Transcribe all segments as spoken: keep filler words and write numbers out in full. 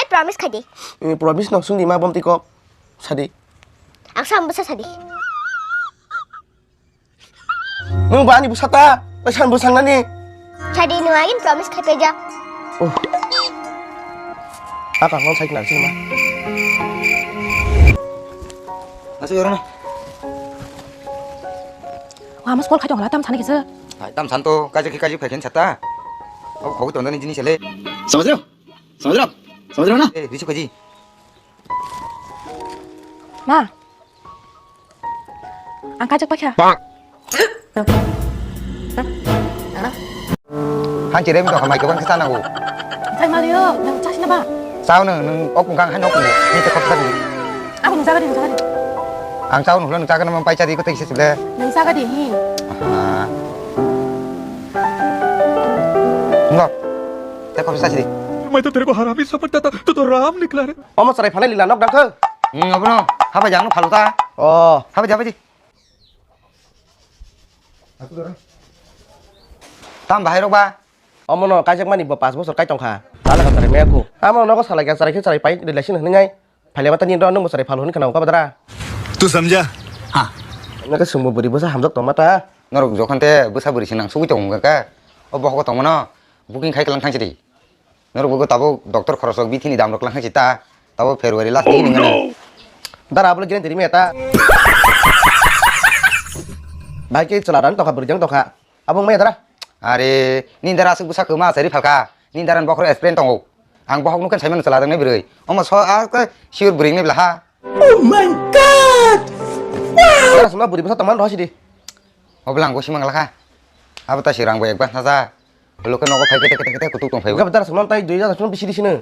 Promise khai di. Eh, promise no sung di ma bom tiko. Sadi. Ang sam bwsa sadi. Nung ba ani bwsa ta? Bai san bwsang nani? Sadi nung agin promise khai peja. Oh. Aka ngon sai knar sini ma. Asu yorong na. Wa mas call khai tong la tam sana kisa. Hai tam san to kaje ki kaje khai khen sata. Oh khoi ton dani jini sele. Samajro. Samajro. Samajro na. Eh, risu kaji. Ma. Ang kajak pakya. Hanchi rem to hamai kebang kisa nango. Sai Mario, nang chasna ba? Sao nang nang ok kang han ok ni te kok tadi. Aku nang jaga di, nang jaga di. Ang sao nang nang jaga nang pai chari ko te kisa sile. Nang jaga di hi. Ah. Ngo. Te kok sa sili. मैं तो तेरे को हरामी समझता था, तू तो राम निकला रे। Omo chwrai phalai lila nok dangkhe. Hmm, abono. Haba jang no phalu ta. Oh. Haba jaba ji. Tam bahai rok ba. Omo no kaijak mani bo pas bosor kai tongkha. Tala ka chwrai maya khu. Amo nogo salai ka chwrai khe chwrai pai relaxing hwnwi ngai. Phaile mata ni ro nung bo chwrai phalo hwnwi khna ungkha badra. तू समझा? हाँ। Nake sungbo bwrwi bwsa hamjak tong mata. Norok jokhon te bwsa bwrwi se nang sugwi tong wngkha. O bohogo tongmano booking khai klang thang sidi. Norok bo tabuk doctor khorosrok bithini dam rok lang hai ta. Tabuk February last ni nang. Dara abole gini diri meta. Bai ke chwla dan tokha bwrwi jang tokha. Abong maya dara. Are ni dara asuk bwsa kwma sari phalka. Ni dara bokhro explain tongo. Ang bohok nukhan saimano chwla dangnai bwrwi. Omo so a ke sure bwrwi nai blaha. Oh my God! Dara sima bwrwi bwsa tongman rohasi di. Obla ang gosi manglakha. Abo ta sirang bo ekbar naja. Loke nogo phai kete kete kete kutuk tong phai. Gabdar sumon tai dui hajar sumon bisi di sini.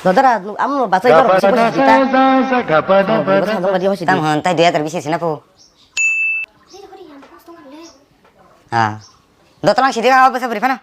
Dodara, amo bachai doro bisi bisi kita. Bachai doro bisi kita. Tam hon tai dui hajar bisi sina po. Ha. Dotalang sidi ka basa beri pana.